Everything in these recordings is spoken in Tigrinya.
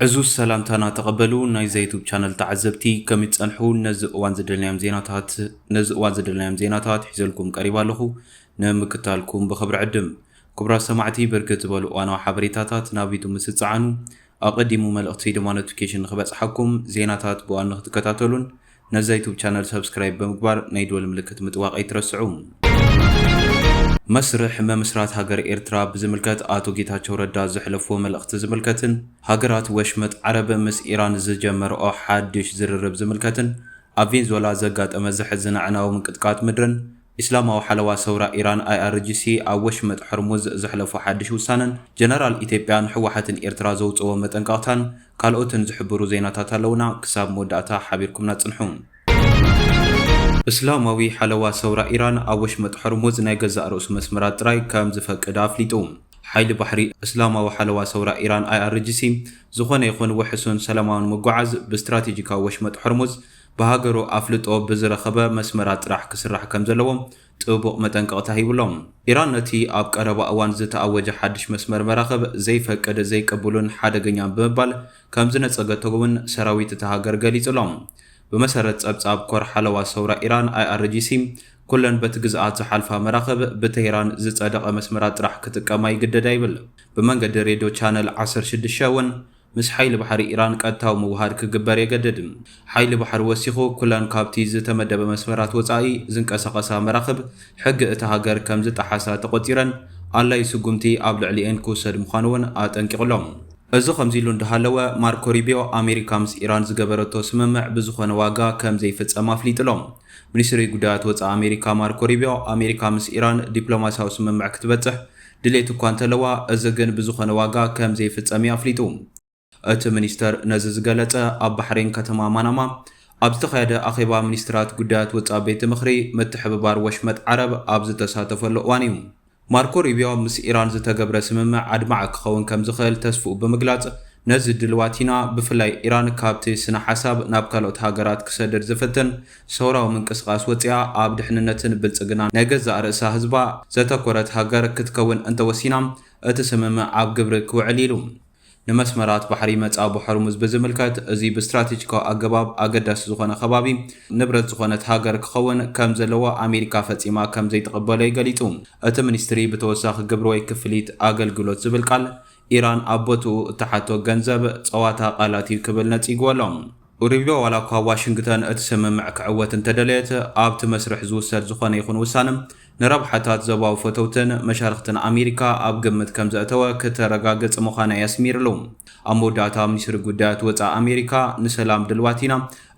ዕዙዝ ሰላምታና ተቐበሉ። ናይዛ ዩቱብ ቻነል ተዓዘብቲ፣ ከመይ ትጸንሑ? ነዚ እዋን ዝደለናዮም ዜናታት፣ ነዚ እዋን ዝደለናዮም ዜናታት ሒዘልኩም ቀሪባ ኣለኹ። ንምክታልኩም ብኽብሪ ዕድም። ክቡራት ሰማዕቲ፣ ብርክት ዝበሉ እዋናዊ ሓበሬታታት ናብ ዩቱብ ምስ ትጸዓኑ፣ ኣቐዲሙ መልእኽቲ ድማ ኖቲፊኬሽን ንኽበጽሓኩም፣ ዜናታት ብእዋኑ ንኽትከታተሉን ነዛ ዩቱብ ቻነል ሰብስክራይብ ብምግባር ናይ ደወል ምልክት ምጥዋቕ ኣይትረስዑ። መስርሕ ምምስራት ሃገር ኤርትራ ብዝምልከት ኣቶ ጌታቸው ረዳ ዘሕለፍዎ መልእኽቲ ዝምልከትን ሃገራት ወሽመጥ ዓረብ ምስ ኢራን ዝጀመርኦ ሓድሽ ዝርርብ ዝምልከትን ኣብ ቬንዙዌላ ዘጋጠመ ዘሕዝን ኣዕናዊ ምንቅጥቃጥ ምድርን፣ ኢስላማዊ ሓለዋ ሰውራ ኢራን፣ ኣይኣርጂሲ፣ ኣብ ወሽመጥ ሆርሙዝ ዘሕለፎ ሓድሽ ውሳነን፣ ጀነራል ኢትዮጵያ ንህወሓትን ኤርትራ ዘውፅኦ መጠንቀቕታን ካልኦትን ዝሕብሩ ዜናታት ኣለውና። ክሳብ መወዳእታ ሓቢርኩምና ጽንሑ። እስላማዊ ሓለዋ ሰውራ ኢራን ኣብ ወሽመጥ ሆርሙዝ ናይ ገዛእ ርእሱ መስመራት ጥራይ ከም ዝፈቅድ ኣፍሊጡ። ሓይሊ ባሕሪ እስላማዊ ሓለዋ ሰውራ ኢራን፣ ኣይኣርጂሲ፣ ዝኾነ ይኹን ውሕሱን ሰላማውን ምጉዓዝ ብስትራቴጂካዊ ወሽመጥ ሆርሙዝ ብሃገሩ ኣፍልጦ ብዝረኸበ መስመራት ጥራሕ ክስራሕ ከም ዘለዎ ጥቡቕ መጠንቀቕታ ሂቡሎም። ኢራን ነቲ ኣብ ቀረባ እዋን ዝተኣወጀ ሓድሽ መስመር መራኽብ ዘይፈቅድ፣ ዘይቅብሉን ሓደገኛን ብምባል ከም ዝነጸገቶ እውን ሰራዊት እታ ሃገር ገሊጹ ኣሎ። ብመሰረት ጸብጻብ ኮር ሓለዋ ሰውራ ኢራን፣ ኣይኣርጂሲ፣ ኩለን በቲ ግዝኣት ዝሓልፋ መራኽብ ብቴህራን ዝጸደቐ መስመራት ጥራሕ ክጥቀማ ይግደዳ ይብል። ብመንገዲ ሬድዮ ቻነል ዓሰርተ ሽዱሽተ እውን ምስ ሓይሊ ባሕሪ ኢራን ቀጥታዊ ምውሃድ ክግበር የገድድ። ሓይሊ ባሕሪ ወሲኹ፣ ኩለን ካብቲ ዝተመደበ መስመራት ወጻኢ ዝንቀሳቐሳ መራኽብ ሕጊ እታ ሃገር ከም ዝጠሓሳ ተቖጺረን፣ ኣላዩ ስጉምቲ ኣብ ልዕሊኤን ክውሰድ ምዃኑ እውን ኣጠንቂቑሎም። እዚ ከምዚ ኢሉ እንዳሃለወ፣ ማርኮ ሩቢዮ ኣሜሪካ ምስ ኢራን ዝገበረቶ ስምምዕ ብዝኾነ ዋጋ ከም ዘይፍጸም ኣፍሊጡሎም። ሚኒስትሪ ጉዳያት ወጻኢ ኣሜሪካ ማርኮ ሩቢዮ፣ ኣሜሪካ ምስ ኢራን ዲፕሎማሲያዊ ስምምዕ ክትበጽሕ ድሌት እኳ እንተለዋ፣ እዚ ግን ብዝኾነ ዋጋ ከም ዘይፍጸም እዩ ኣፍሊጡ። እቲ ሚኒስተር ነዚ ዝገለጸ ኣብ ባሕሬን ከተማ ማናማ ኣብ ዝተኻየደ ኣኼባ ሚኒስትራት ጉዳያት ወጻኢ ቤት ምኽሪ ምትሕብባር ወሽመጥ ዓረብ ኣብ ዝተሳተፈሉ እዋን እዩ። ማርኮ ሩቢዮ ምስ ኢራን ዝተገብረ ስምምዕ ኣድማዒ ክኸውን ከም ዝኽእል ተስፍኡ ብምግላጽ፣ ነዚ ድልዋት ኢና፣ ብፍላይ ኢራን ካብቲ ስነ ሓሳብ ናብ ካልኦት ሃገራት ክሰድድ ዝፍትን ሰውራዊ ምንቅስቓስ ወጺኣ ኣብ ድሕንነትን ብልጽግናን ናይ ገዛእ ርእሳ ህዝባ ዘተኮረት ሃገር ክትከውን እንተወሲና፣ እቲ ስምምዕ ኣብ ግብሪ ክውዕል ኢሉ። ንመስመራት ባሕሪ መጻ ብሆርሙዝ ብዝምልከት፣ እዚ ብስትራቴጂካዊ ኣገባብ ኣገዳሲ ዝኾነ ከባቢ ንብረት ዝኾነት ሃገር ክኸውን ከም ዘለዎ ኣሜሪካ ፈጺማ ከም ዘይትቕበሎ እዩ ገሊጹ። እቲ ሚኒስትሪ ብተወሳኺ ግብሪ ወይ ክፍሊት ኣገልግሎት ዝብል ቃል ኢራን ኣብ ቦትኡ እትሓቶ ገንዘብ ጸዋታ ቃላት እዩ ክብል ነጺግዎ ኣሎ። ሩቢዮ ዋላ እኳ ዋሽንግተን እቲ ስምምዕ ክዕወት እንተደለየት፣ ኣብቲ መስርሕ ዝውሰድ ዝኾነ ይኹን ውሳነ ንረብሓታት ዞባዊ ፈተውትን መሻርኽትን ኣሜሪካ ኣብ ግምት ከም ዘእተወ ክተረጋግጽ ምዃና እዩ ኣስሚርሉ። ኣብ መወዳእታ ሚኒስትሪ ጉዳያት ወጻኢ ኣሜሪካ፣ ንሰላም ድልዋት ኢና፣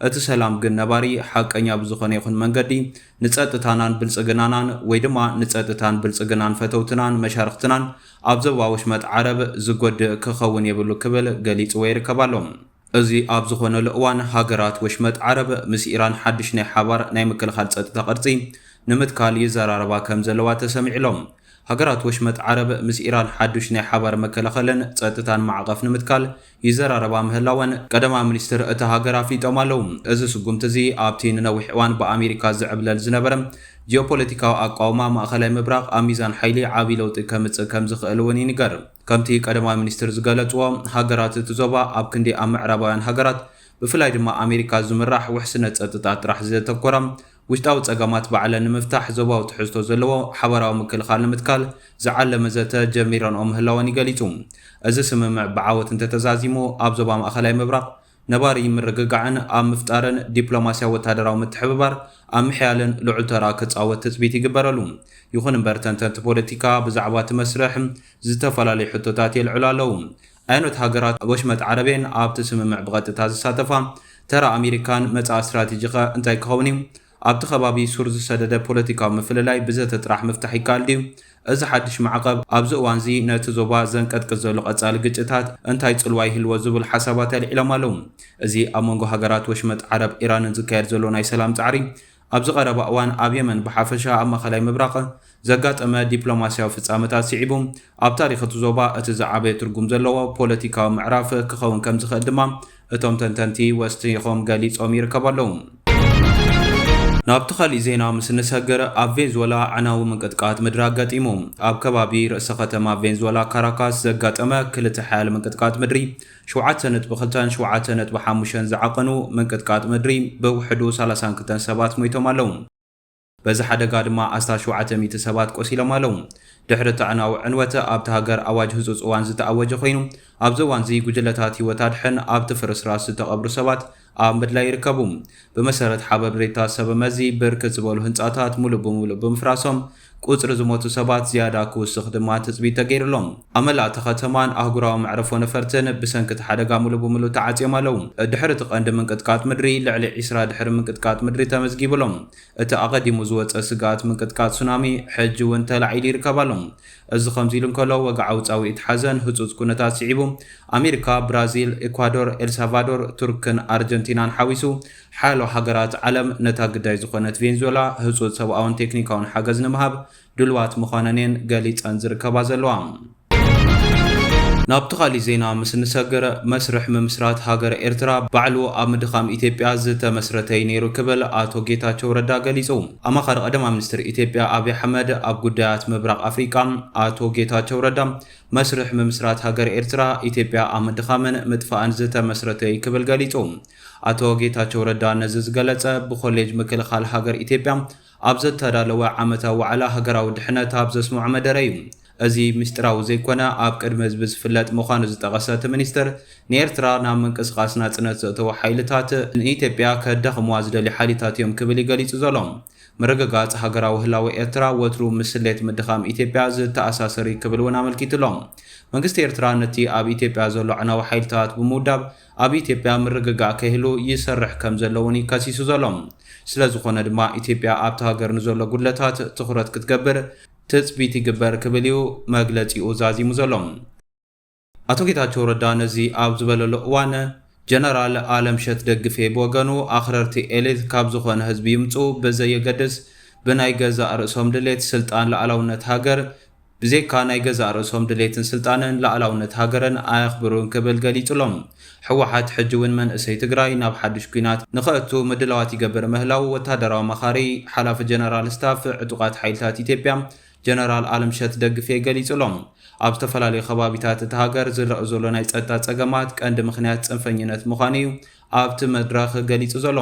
እቲ ሰላም ግን ነባሪ፣ ሓቀኛ ብዝኾነ ይኹን መንገዲ ንጸጥታናን ብልጽግናናን ወይ ድማ ንጸጥታን ብልጽግናን ፈተውትናን መሻርኽትናን ኣብ ዞባ ወሽመጥ ዓረብ ዝጎድእ ክኸውን የብሉ ክብል ገሊጽዎ ይርከብ ኣሎ። እዚ ኣብ ዝኾነሉ እዋን፣ ሃገራት ወሽመጥ ዓረብ ምስ ኢራን ሓድሽ ናይ ሓባር ናይ ምክልኻል ጸጥታ ቅርጺ ንምትካል ይዘራረባ ከም ዘለዋ ተሰሚዑ ኣሎ። ሃገራት ወሽመጥ ዓረብ ምስ ኢራን ሓዱሽ ናይ ሓባር መከላኸልን ጸጥታን ማዕቐፍ ንምትካል ይዘራረባ ምህላወን ቀዳማይ ሚኒስትር እታ ሃገር ኣፍሊጦም ኣለዉ። እዚ ስጉምቲ እዚ ኣብቲ ንነዊሕ እዋን ብኣሜሪካ ዝዕብለል ዝነበረ ጂኦፖለቲካዊ ኣቃውማ ማእኸላይ ምብራቕ ኣብ ሚዛን ሓይሊ ዓብዪ ለውጢ ከምጽእ ከም ዝኽእል እውን ይንገር። ከምቲ ቀዳማይ ሚኒስትር ዝገለጽዎ፣ ሃገራት እቲ ዞባ ኣብ ክንዲ ኣብ ምዕራባውያን ሃገራት፣ ብፍላይ ድማ ኣሜሪካ ዝምራሕ ውሕስነት ጸጥታ ጥራሕ ዘተኮራ፣ ውሽጣዊ ጸገማት ባዕለን ንምፍታሕ ዞባዊ ትሕዝቶ ዘለዎ ሓባራዊ ምክልኻል ንምትካል ዝዓለመ ዘተ ጀሚረንኦ ምህላወን እዩ ገሊጹ። እዚ ስምምዕ ብዓወት እንተተዛዚሙ፣ ኣብ ዞባ ማእኸላይ ምብራቕ ነባሪ ምርግጋዕን ኣብ ምፍጣርን ዲፕሎማስያዊ ወታደራዊ ምትሕብባር ኣብ ምሕያልን ልዑል ተራ ክጻወት ትጽቢት ይግበረሉ። ይኹን እምበር፣ ተንተንቲ ፖለቲካ ብዛዕባ እቲ መስርሕ ዝተፈላለዩ ሕቶታት የልዕሉ ኣለዉ። ኣየኖት ሃገራት ወሽመጥ ዓረብ እየን ኣብቲ ስምምዕ ብቐጥታ ዝሳተፋ? ተራ ኣሜሪካን መጻኢ ስትራቴጂ ኸ እንታይ ክኸውን እዩ? ኣብቲ ከባቢ ሱር ዝሰደደ ፖለቲካዊ ምፍልላይ ብዘተ ጥራሕ ምፍታሕ ይከኣል ድዩ? እዚ ሓድሽ ማዕቐብ ኣብዚ እዋንዚ ነቲ ዞባ ዘንቀጥቅጥ ዘሎ ቀጻሊ ግጭታት እንታይ ጽልዋ ይህልዎ ዝብሉ ሓሳባት ኣልዒሎም ኣለዉ። እዚ ኣብ መንጎ ሃገራት ወሽመጥ ዓረብ ኢራንን ዝካየድ ዘሎ ናይ ሰላም ጻዕሪ፣ ኣብዚ ቀረባ እዋን ኣብ የመን ብሓፈሻ ኣብ ማእኸላይ ምብራቕ ዘጋጠመ ዲፕሎማስያዊ ፍጻመታት ስዒቡ፣ ኣብ ታሪኽ እቲ ዞባ እቲ ዝዓበየ ትርጉም ዘለዎ ፖለቲካዊ ምዕራፍ ክኸውን ከም ዝኽእል ድማ እቶም ተንተንቲ ወሲኾም ገሊጾም ይርከቡ ኣለዉ። ናብቲ ካሊእ ዜና ምስ እንሰግር፣ ኣብ ቬንዙዌላ ኣዕናዊ ምንቅጥቃጥ ምድሪ ኣጋጢሙ። ኣብ ከባቢ ርእሰ ከተማ ቬንዙዌላ ካራካስ ዘጋጠመ ክልተ ሓያል ምንቅጥቃጥ ምድሪ ሸውዓተ ነጥቢ ክልተን ሸውዓተ ነጥቢ ሓሙሽተን ዝዓቐኑ ምንቅጥቃጥ ምድሪ ብውሕዱ ሰላሳን ክልተን ሰባት ሞይቶም ኣለዉ። በዚ ሓደጋ ድማ ኣስታት ሸውዓተ ሚእቲ ሰባት ቆሲሎም ኣለዉ። ድሕሪ እቲ ኣዕናዊ ዕንወት ኣብቲ ሃገር ኣዋጅ ህጹጽ እዋን ዝተኣወጀ ኮይኑ፣ ኣብዚ እዋንዚ ጉጅለታት ህይወት ኣድሕን ኣብቲ ፍርስራስ ዝተቐብሩ ሰባት ኣብ ምድላይ ይርከቡ። ብመሰረት ሓበሬታ ሰብ መዚ፣ ብርክት ዝበሉ ህንጻታት ሙሉእ ብሙሉእ ብምፍራሶም፣ ቁጽሪ ዝሞቱ ሰባት ዝያዳ ክውስኽ ድማ ትጽቢት ተገይሩሎም። ኣብ መላእ እታ ከተማን ኣህጉራዊ መዕረፎ ነፈርትን ብሰንኪ እቲ ሓደጋ ሙሉእ ብሙሉእ ተዓጽዮም ኣለዉ። ድሕሪ እቲ ቀንዲ ምንቅጥቃጥ ምድሪ፣ ልዕሊ ዒስራ ድሕሪ ምንቅጥቃጥ ምድሪ ተመዝጊቡሎም። እቲ ኣቐዲሙ ዝወጸ ስግኣት ምንቅጥቃጥ ሱናሚ ሕጂ እውን ተላዒሉ ይርከብ ኣሎ። እዚ ከምዚ ኢሉ እንከሎ፣ ወግዓዊ ጻውዒት ሓዘን ህጹጽ ኩነታት ስዒቡ፣ ኣሜሪካ፣ ብራዚል፣ ኤኳዶር፣ ኤልሳልቫዶር፣ ቱርክን ኣርጀንቲናን ሓዊሱ፣ ሓያሎ ሃገራት ዓለም ነታ ግዳይ ዝኾነት ቬንዙዌላ ህጹጽ ሰብኣውን ቴክኒካውን ሓገዝ ንምሃብ ድልዋት ምዃነን እየን ገሊጸን ዝርከባ ዘለዋ። ናብቲ ካሊእ ዜና ምስ እንሰግር፣ መስርሕ ምምስራት ሃገር ኤርትራ ባዕሉ ኣብ ምድኻም ኢትዮጵያ ዝተመስረተ እዩ ነይሩ ክብል ኣቶ ጌታቸው ረዳ ገሊጹ። ኣማኻሪ ቀዳማይ ሚኒስትር ኢትዮጵያ ኣብይ ኣሕመድ ኣብ ጉዳያት ምብራቕ ኣፍሪቃ ኣቶ ጌታቸው ረዳ፣ መስርሕ ምምስራት ሃገር ኤርትራ ኢትዮጵያ ኣብ ምድኻምን ምጥፋእን ዝተመስረተ እዩ ክብል ገሊጹ። ኣቶ ጌታቸው ረዳ ነዚ ዝገለጸ ብኮሌጅ ምክልኻል ሃገር ኢትዮጵያ ኣብ ዘተዳለወ ዓመታዊ ዋዕላ ሃገራዊ ድሕነት ኣብ ዘስምዖ መደረ እዩ። እዚ ምስጢራዊ ዘይኮነ፣ ኣብ ቅድሚ ህዝቢ ዝፍለጥ ምዃኑ ዝጠቐሰ እቲ ሚኒስትር፣ ንኤርትራ ናብ ምንቅስቓስ ናጽነት ዘእተዉ ሓይልታት ንኢትዮጵያ ከዳኽሙዋ ዝደልዩ ሓይልታት እዮም ክብል እዩ ገሊጹ ዘሎ። ምርግጋጽ ሃገራዊ ህላወ ኤርትራ ወትሩ ምስ ስሌት ምድኻም ኢትዮጵያ ዝተኣሳሰር እዩ ክብል እውን ኣመልኪቱ ኣሎ። መንግስቲ ኤርትራ ነቲ ኣብ ኢትዮጵያ ዘሎ ኣዕናዊ ሓይልታት ብምውዳብ ኣብ ኢትዮጵያ ምርግጋእ ከይህሉ ይሰርሕ ከም ዘሎ እውን እዩ ከሲሱ ዘሎ። ስለ ዝኾነ ድማ ኢትዮጵያ ኣብቲ ሃገር ንዘሎ ጉድለታት ትኹረት ክትገብር ትጽቢት ይግበር ክብል እዩ መግለጺኡ ዛዚሙ ዘሎ። ኣቶ ጌታቸው ረዳ ነዚ ኣብ ዝበለሉ እዋን፣ ጀነራል ኣለምሸት ደግፌ ብወገኑ፣ ኣኽረርቲ ኤሊት ካብ ዝኾነ ህዝቢ ይምጹ ብዘየገድስ፣ ብናይ ገዛእ ርእሶም ድሌት ስልጣን፣ ሉዓላውነት ሃገር፣ ብዘይካ ናይ ገዛእ ርእሶም ድሌትን ስልጣንን፣ ሉዓላውነት ሃገርን ኣየኽብሩን ክብል ገሊጹ ኣሎ። ህወሓት ሕጂ እውን መንእሰይ ትግራይ ናብ ሓድሽ ኲናት ንኸእቱ ምድላዋት ይገብር ምህላዉ ወታደራዊ ኣማኻሪ ሓላፊ ጀነራል ስታፍ ዕጡቓት ሓይልታት ኢትዮጵያ ጀነራል ኣለምሸት ደግፌ ገሊጹ ኣሎ። ኣብ ዝተፈላለዩ ከባቢታት እታ ሃገር ዝረኣ ዘሎ ናይ ጸጥታ ጸገማት ቀንዲ ምኽንያት ጽንፈኝነት ምዃኑ እዩ ኣብቲ መድረኽ ገሊጹ ዘሎ።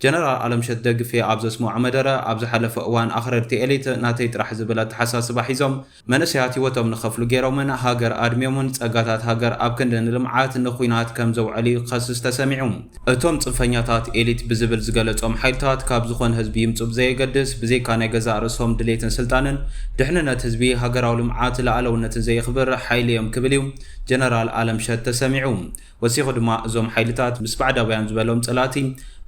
ጀነራል ኣለምሸት ደግፌ ኣብ ዘስምዖ መደረ፣ ኣብ ዝሓለፈ እዋን ኣኽረርቲ ኤሊት ናተይ ጥራሕ ዝብል ኣተሓሳስባ ሒዞም መንእሰያት ህይወቶም ንኸፍሉ ገይሮምን ሃገር ኣድምዮምን ጸጋታት ሃገር ኣብ ክንዲ ንልምዓት ንኹናት ከም ዘውዕል እዩ ክኸስስ ተሰሚዑ። እቶም ጽንፈኛታት ኤሊት ብዝብል ዝገለጾም ሓይልታት ካብ ዝኾነ ህዝቢ ይምጹ ብዘየገድስ፣ ብዘይካ ናይ ገዛእ ርእሶም ድሌትን ስልጣንን፣ ድሕንነት ህዝቢ፣ ሃገራዊ ልምዓት፣ ሉዓላውነትን ዘየኽብር ሓይሊ እዮም ክብል እዩ ጀነራል ኣለምሸት ተሰሚዑ። ወሲኹ ድማ፣ እዞም ሓይልታት ምስ ባዕዳውያን ዝበሎም ጸላእቲ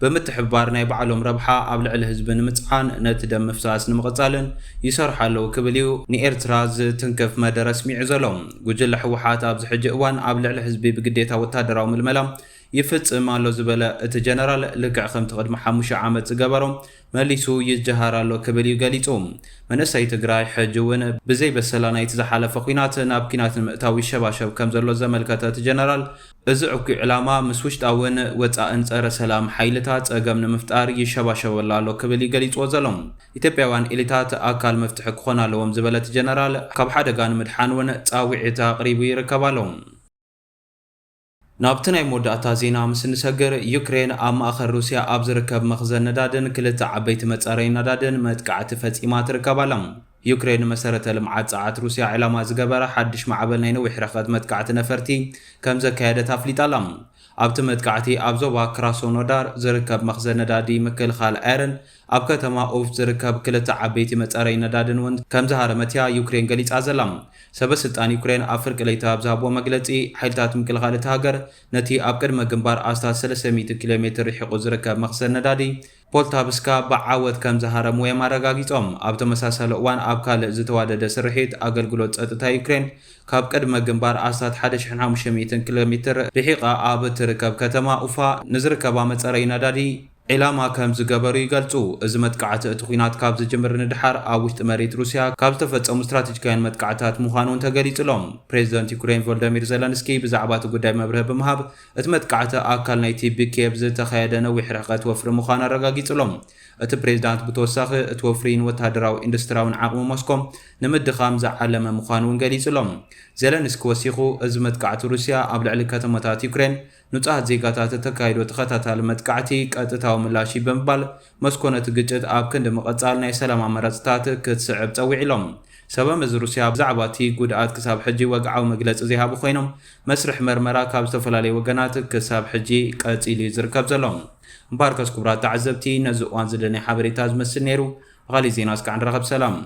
ብምትሕብባር ናይ ባዕሎም ረብሓ ኣብ ልዕሊ ህዝቢ ንምጽዓን ነቲ ደም ምፍሳስ ንምቕጻልን ይሰርሑ ኣለዉ ክብል እዩ ንኤርትራ ዝትንክፍ መደረ ኣስሚዑ ዘሎ። ጉጅለ ህወሓት ኣብዚ ሕጂ እዋን ኣብ ልዕሊ ህዝቢ ብግዴታ ወታደራዊ ምልመላ ይፍጽም ኣሎ ዝበለ እቲ ጀነራል፣ ልክዕ ከምቲ ቅድሚ ሓሙሽተ ዓመት ዝገበሮ መሊሱ ይጀሃር ኣሎ ክብል እዩ ገሊጹ። መንእሰይ ትግራይ ሕጂ እውን ብዘይ በሰላ ናይቲ ዝሓለፈ ኲናት ናብ ኲናት ንምእታው ይሸባሸብ ከም ዘሎ ዘመልከተ እቲ ጀነራል፣ እዚ እኩይ ዕላማ ምስ ውሽጣውን ወጻእን ጸረ ሰላም ሓይልታት ጸገም ንምፍጣር ይሸባሸበሉ ኣሎ ክብል እዩ ገሊጽዎ ዘሎ። ኢትዮጵያውያን ኤሊታት ኣካል መፍትሒ ክኾኑ ኣለዎም ዝበለ እቲ ጀነራል፣ ካብ ሓደጋ ንምድሓን እውን ጻውዒት ኣቕሪቡ ይርከብ ኣሎ። ናብቲ ናይ መወዳእታ ዜና ምስ እንሰግር፣ ዩክሬን ኣብ ማእከል ሩስያ ኣብ ዝርከብ መኽዘን ነዳድን ክልተ ዓበይቲ መጻረዪ ነዳድን መጥቃዕቲ ፈጺማ ትርከብ ኣላ። ዩክሬን ንመሰረተ ልምዓት ጸዓት ሩስያ ዕላማ ዝገበረ ሓድሽ ማዕበል ናይ ነዊሕ ርሕቀት መጥቃዕቲ ነፈርቲ ከም ዘካየደት ኣፍሊጣ ኣላ። ኣብቲ መጥቃዕቲ ኣብ ዞባ ክራስኖዳር ዝርከብ መኽዘን ነዳዲ ምክልኻል ኣየርን ኣብ ከተማ ኡፍት ዝርከብ ክልተ ዓበይቲ መጻረዪ ነዳድን እውን ከም ዝሃረመት እያ ዩክሬን ገሊጻ ዘላ። ሰበ ስልጣን ዩክሬን ኣብ ፍርቂ ለይቲ ኣብ ዝሃብዎ መግለጺ፣ ሓይልታት ምክልኻል እታ ሃገር ነቲ ኣብ ቅድመ ግንባር ኣስታት ሰለስተ ሚእቲ ኪሎ ሜትር ርሒቑ ዝርከብ መኽዘን ነዳዲ ፖልታቭስካ ብዓወት ከም ዝሃረምዎ እዮም ኣረጋጊጾም። ኣብ ተመሳሳሊ እዋን ኣብ ካልእ ዝተዋደደ ስርሒት፣ ኣገልግሎት ጸጥታ ዩክሬን ካብ ቅድመ ግንባር ኣስታት ሓደ ሽሕን ሓሙሽተ ሚእትን ኪሎ ሜትር ርሒቓ ኣብ እትርከብ ከተማ ኡፋ ንዝርከባ መጻረዪ ነዳዲ ዒላማ ከም ዝገበሩ ይገልጹ። እዚ መጥቃዕቲ እቲ ኲናት ካብ ዝጅምር ንድሓር ኣብ ውሽጢ መሬት ሩስያ ካብ ዝተፈጸሙ ስትራቴጂካውያን መጥቃዕትታት ምዃኑ እውን ተገሊጹ ኣሎ። ፕሬዚደንት ዩክሬን ቮሎዶሚር ዘለንስኪ ብዛዕባ እቲ ጉዳይ መብርሂ ብምሃብ፣ እቲ መጥቃዕቲ ኣካል ናይቲ ብኪየቭ ዝተኻየደ ነዊሕ ርሕቀት ወፍሪ ምዃኑ ኣረጋጊጹ ኣሎ። እቲ ፕሬዚዳንት ብተወሳኺ፣ እቲ ወፍሪ ንወተሃደራዊ ኢንዱስትሪያውን ዓቕሚ ሞስኮ ንምድኻም ዝዓለመ ምዃኑ እውን ገሊጹ ኣሎ። ዜለንስኪ ወሲኹ፣ እዚ መጥቃዕቲ ሩስያ ኣብ ልዕሊ ከተማታት ዩክሬን ንጹሃት ዜጋታት እተካይዶ ተኸታታሊ መጥቃዕቲ ቀጥታዊ ምላሽ እዩ ብምባል፣ ሞስኮ ነቲ ግጭት ኣብ ክንዲ ምቕጻል ናይ ሰላም ኣማራጽታት ክትስዕብ ጸዊዑ ኣሎ። ሰበ መዚ ሩስያ ብዛዕባ እቲ ጉድኣት ክሳብ ሕጂ ወግዓዊ መግለጺ ዘይሃቡ ኮይኖም፣ መስርሕ መርመራ ካብ ዝተፈላለዩ ወገናት ክሳብ ሕጂ ቀጺሉ እዩ ዝርከብ ዘሎ። እምበኣርከስ ክቡራት ተዓዘብቲ፣ ነዚ እዋን ዝደለናዮ ሓበሬታ ዝመስል ነይሩ። ብኻሊእ ዜና እስካዕ ንራኸብ። ሰላም።